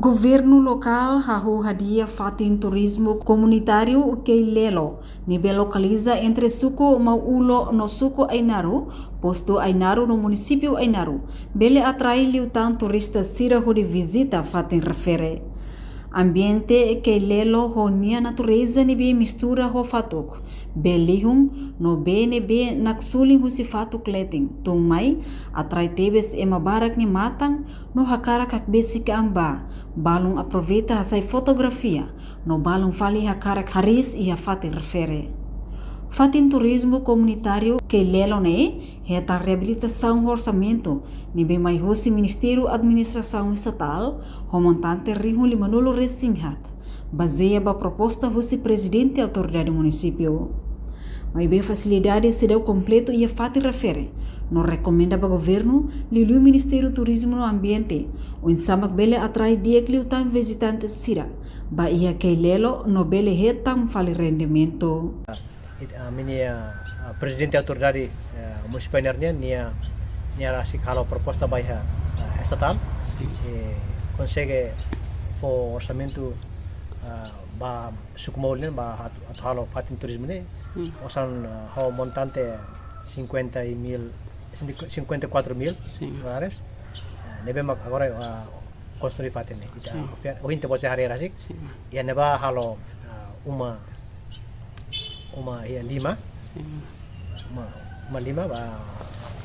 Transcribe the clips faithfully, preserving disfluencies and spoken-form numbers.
Governu lokál hahú hadi'a fatin turizmu komunitáriu Keilelo, ne'ebé lokaliza entre suku Mau Ulo no suku Ainaro, postu Ainaro no munisípiu Ainaro, bele atrai liután turista sira hodi vizita fatin refere. Ambiente Keilelo ho nia natureza ne'ebé mistura ho fatuk, bee lihun no bee ne'ebé naksulin husi fatuk leten, tun mai atrai tebes ema barak nia matan no hakarak hakbesik an ba, balun aproveita hasai fotografia, no balun fali hakarak hariis iha fatin refere. Fatin turizmu komunitáriu Keilelo ne'e hetan reabilitasaun ho orsamentu ne'ebé mai husi Ministériu Administrasaun Estatál ho montante rihun limanulu resin haat, bazeia ba proposta husi Prezidente Autoridade Munisípiu. Maibé fasilidade seidauk kompletu iha fatin refere, no rekomenda ba governu, liuliu Ministériu Turizmu no Ambiente, oinsá mak bele atrai di'ak liután vizitante sira ba iha Keilelo no bele hetan fali rendimentu. It-, ah, mini, ah, ah, Prezidente Autoridade, eh, Munisipál Ainaro nian, nia, nia rasik halo proposta ba iha, ah, estatál. Sin. Eh, konsege fó orsamentu, ah, ba suku Mau Ulo nian ba atu, atu halo fatin turizmu ne'e. Sin. Osan, ah, ho montante cinquenta mil, cinquenta e quatro mil Sin. dólares. Ah, ne'ebé mak agora, ah, konstrui fatin ne'e. Ita Sin. konfia, ohin ita-boot sei haree rasik. Sin. Iha ne'ebá halo, ah, uma, uma iha lima. Sin. Uma, uma lima ba,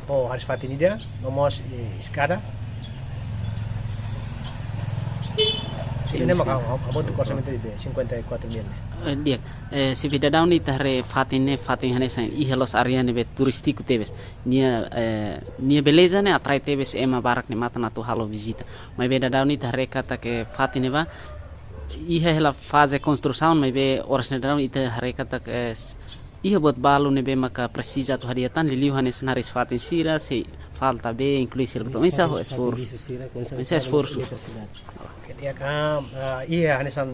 ho hariis fatin ida, no mós, eh, eskada. Sin, Ida-ne'e mak sin. ha'u, ha'u, ha'u botu orsamentu de cinquenta e quatro mil. Eh, di'ak, eh, xefe, daudaun ne'e ita haree fatin ne'e, fatin hanesan iha loos área ne'ebé turístiku tebes. Nia, eh, nia beleza ne'e atrai tebes ema barak nia matan atu halo vizita. Maibé daudaun ne'e ita haree katak fatin ne'ebá iha hela faze konstrusaun, maibé oras ne'e daudaun ita haree katak, eh, s-, iha buat balu ne'ebé maka presiza atu hadi'a tan, liuliu hanesan hariis fatin sira, sei falta bee, inklui sira. Oinsá ho esforsu. Oinsá esforsu. Oke, di'ak, ah, iha hanesan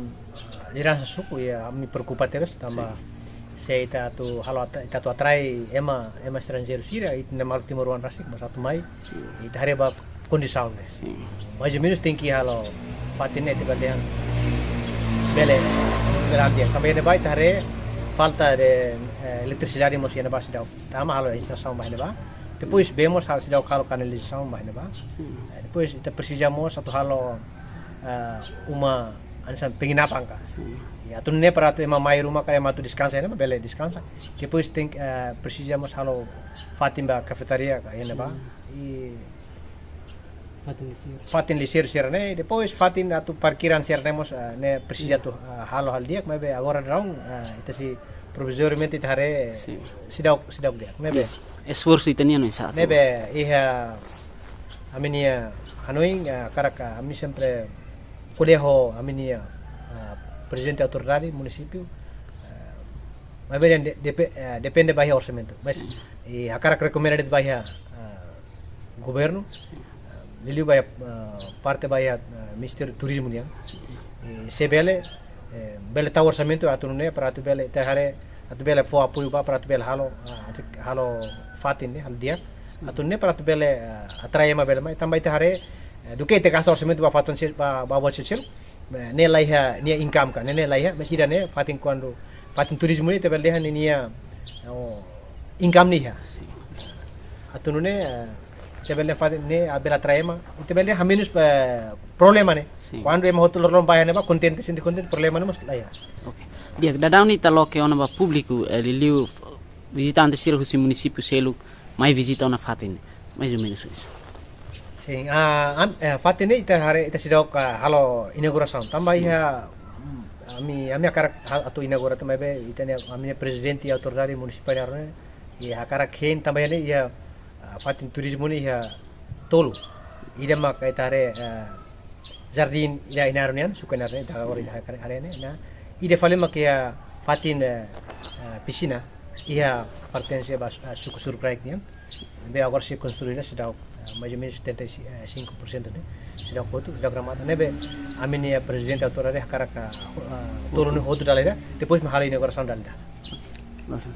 lideransa suku, iha, ami preokupa tebes tanba Sin. se ita atu halo ata-, ita atu atrai ema, ema estranjeiru sira, ita-nia maluk timoroan rasik, mós atu mai, Sin. ita haree ba kondisaun ne'e. Sin. Mais ou menus tenke halo fatin ne'e ita bele dehan bele, bele halo di'ak. Tanba iha ne'ebá ita haree falta de, eh, eletrisidade mós iha ne'ebá seidauk. Tama halo instalasaun ba iha ne'ebá. Depois bee mós halo seidauk halo kanalizasaun ba iha ne'ebá. Sin. Eh, depois ita presiza mós atu halo, eh, uma hanesan penginapan ka. Sin. Ya, atu nune'e para atu ema mai ruma ka ema atu deskansa iha ne'ebá bele deskansa. Depois tenke, eh, presiza mós halo fatin ba kafetaria ka iha ne'ebá. Sin. I Fatin lixeiru. Fatin lixeiru sira-ne'e, depois fatin atu parkiran sira-ne'e mós, ah, ne'e presiza atu, ah, halo halo di'ak, maibé agora daudaun, ah, ita sei provizoriamente ita haree, Sin. seidauk, seidauk di'ak. Maibé Sin. Esforsu ita-nian oinsá atu. Maibé iha ami-nia hanoin, ah, hakarak, ah, ami sempre ko'alia ho ami-nia, ah, Prezidente Autoridade Munisípiu, ah, maibé de-, depe-, ah, depende ba iha orsamentu. Mas, Sin. i hakarak rekomenda de'it ba iha, ah, governu, ah, liuliu ba iha, ah, parte ba iha, ah, Ministériu Turizmu nian. Sin. I se bele, eh, bele tau orsamentu atu nune'e para atu bele ita haree, atu bele fó apoiu ba para atu bele halo, ah, atu halo fatin ne'e, halo di'ak. Sin. Atu nune'e para atu bele, ah, atrai ema bele mai, tanba ita haree, eh, duké ita gasta orsamentu ba fatin se-, ba, ba buat seluk-seluk. Ne'e la iha nia income ka, ne'e, ne'e la iha, mas ida-ne'e fatin kuandu, fatin turizmu ne'e ita bele dehan nia, oh, income ne'e iha. Sin. Atu nune'e, eh, ita bele dehan fatin ne'e, ah, bele atrai ema, ita bele dehan hamenus, eh, problema ne'e. Sin. Kuandu ema hotu loroloron ba iha ne'ebá, kontente, sente kontente, problema ne'e mós la iha. Oke. Di'ak, daudaun ne'e ita loke ona ba públiku, eh, liuliu f-, vizitante sira husi munisípiu seluk, mai vizita ona fatin. Mais ou menus isso. Sin, ah, am-, eh, fatin ne'e ita haree, ita seidauk, ah, halo inaugurasaun. Tanba Sin. iha, mm, ami, ami hakarak hal atu inaugura tanba be, ita-nia, ami-nia Prezidente Autoridade Munisipál Ainaro ne'e, i hakarak hein tanba ne'e iha, ah, fatin turizmu ne'e iha tolu. Ida mak ita haree, ah, jardín iha Ainaro nian, suku Ainaro nian, ita agora iha Ainaro nian. Ida fali mak iha fatin, eh, eh, pisina, iha pertense ba, eh, suku Surkraik nian. Be agora sei konstrui, seidauk, eh, mais ou menus setenta e cinco por cento ne'e. Seidauk hotu, seidauk remata. Ne'ebé, ami-nia Prezidente Autoridade hakarak, eh, tolu ne'e hotu dala ida, depois mak halo inaugurasaun dala ida.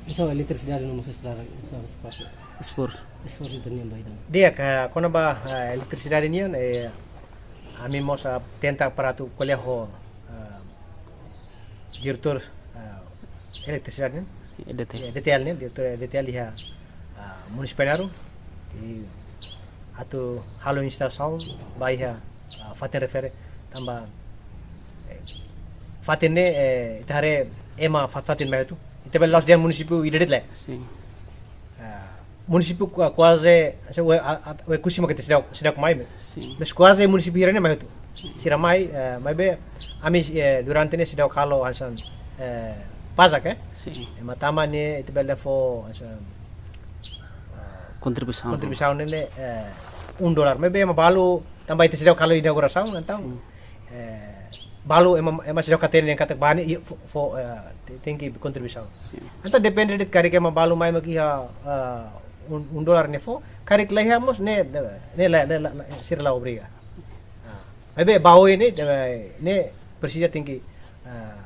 Oinsá eletrisidade no mós estrada, oinsá sepasu. Esforsu. Esforsu ita-nian ba ida. Di'ak, kona-ba, eh, eletrisidade nian, eh, Ami mós, ah, tenta para atu ko'alia ho, ah, diretór, ah, eletrisidade, ne'e? Sim, E D T. Eh, D T L, ne'e? Diretór, eh, D T L iha, ah, munisípiu Ainaro. I atu halo instalasaun ba iha, ah, fatin refere tanba, eh, fatin ne'e, eh, ita haree ema fat-, fatin mai hotu. Ita bele la'ós dehan munisípiu ida de'it lae. Sim. Ah, munisípiu kua-, kuaze, se we, a, a, Oekusi mak ita seidauk, seidauk mai be. Sim. Mas kuaze munisípiu hira ne'e mai hotu. Sim. Sira mai, eh, maibé ami, eh, durante ne'e seidauk halo hanesan, eh, pajak, eh? Sim. Ema tama ne'e ita bele fó hanesan, eh, Kontribuisaun. kontribuisaun ne'e, eh, um dólar. Maibé ema balu tanba ita seidauk halo inaugurasaun, entaun, Sim. eh, balu ema, ema seidauk hatene dehan katak ba ne'e, i fó, fó, eh, te-, tenke kontribuisaun. Sim. Entaun depende de'it karik ema balu mai mak iha, eh, um, um dólar ne'e fó, karik la iha mós ne'e, ne'e la, la, la, la, sira la obriga. Ah, maibé ba oin ne'e, eh, ne'e presiza tenke, eh,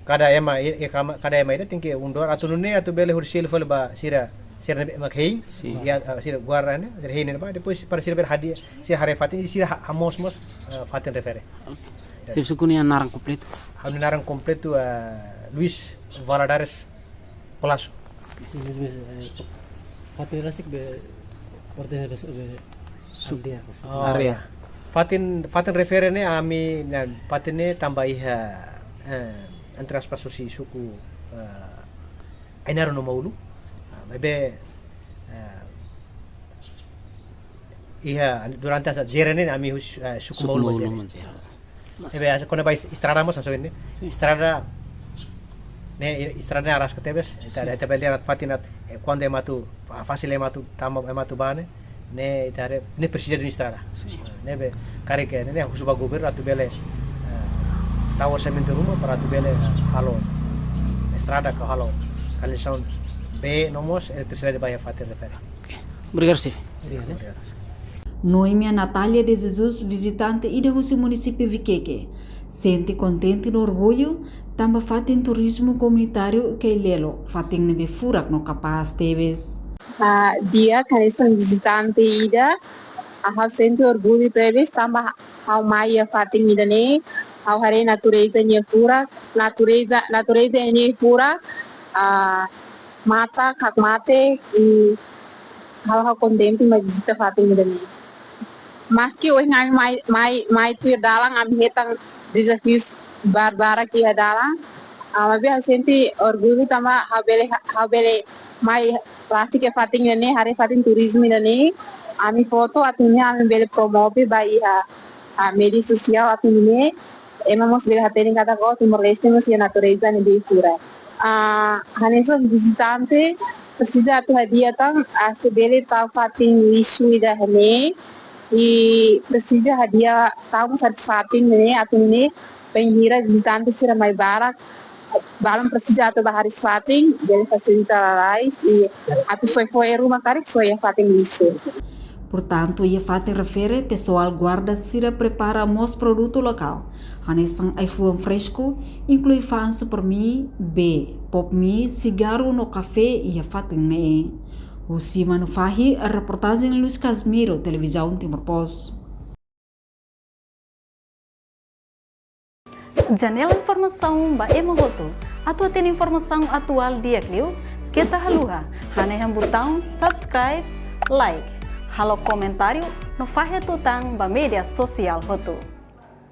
kada ema, i, i kama-, kada ema ida tenke um dólar atu nune'e atu bele hodi selu fali ba sira, sira ne'ebé mak hein, Sim. i, ah, sira guarda ne'e, sira hein ne'ebá, depois para sira bele hadi'a, sira haree fatin, sira ha-, hamoos mós, eh, fatin refere. Oke. Xefe suku nia naran kompletu? Ha'u-nia naran kompletu, eh, Luis Valadares Colasso. Sim, mas, mas, eh, fatin rasik be pertense be, be Su-, aldeia, be Oh, Área. ya. Fatin, fatin refere ne'e ami, nah, fatin ne'e tanba iha, eh, entre aspas husi suku, eh, Ainaro no Maulu. Ah, maibé, eh, iha durante asa jere ne'e ami hus-, eh, suku Suku Maulu Maulu jere. Maulu jere. Maibé asa kona-ba est-, estrada mós hanesan ne'e. Sim. Estrada ne'e, estrada ne'e araska tebes. Ita, Sim. ita bele dehan fatin ne'e, eh, kuandu ema atu, fa-, fasil ema atu tama, ema atu bá ne'e, ne'e ita haree, ne'e presiza duni estrada. Sim. Ne'ebé karik ne'e, ne'e husu ba governu atu bele, eh, tau orsamentu ruma para atu bele, eh, halo estrada ka halo kanalizasaun bee no mós eletrisidade ba iha fatin refere. Oke. Obrigadu, xefe. Obrigadu. Noemia Natalia de Jesus, vizitante ida husi munisípiu Viqueque, sente kontente no orgullu tanba fatin turizmu komunitáriu Kailelo, fatin ne'ebé furak no kapás tebes. Ah, di'ak, hanesan vizitante ida, ah, ha'u sente orgullu tebes tanba ha'u mai iha fatin ida-ne'e, ha'u haree natureza nia furak, natureza, natureza nia furak, ah, matan hakmatek, i ha'u, ha'u kontente mai vizita fatin ida-ne'e. Maski ohin ami mai, mai, mai tuir dalan, ami hetan dezafiu barak-barak iha dalan. Ah, maibé ha'u sente orgullu tanba ha'u bele, ha'u bele mai rasik iha fatin ida-ne'e, haree fatin turizmu ida-ne'e. Ami foto atu nune'e ami bele promove ba iha, ah, média sosiál atu nune'e ema mós bele hatene katak, oh, Timor-Leste mós iha natureza ne'ebé furak. Ah, hanesan vizitante presiza atu hadi'a tan, ah, se bele tau fatin lixu ida iha ne'e, i presiza hadi'a tau mós fatin ne'e atu nune'e bainhira vizitante sira mai barak, balun presiza atu bá hariis fatin, bele fasilita lalais, i atu soe fo'er ruma karik soe iha fatin lixu. Portantu, iha fatin refere, pesoál guarda sira prepara mós produtu lokál, hanesan ai-fuan fresku, inklui fa'an super mi, bee, pop mi, sigarru no kafé iha fatin ne'e. Husi Manufahi, reportajen Luis Casimiro, Televizaun Timor Post. Janela informasaun ba ema hotu. Atu hatene informasaun atuál di'ak liu, keta haluha hanehan butaun subscribe, like, halo komentáriu no fahe tutan ba média sosiál hotu.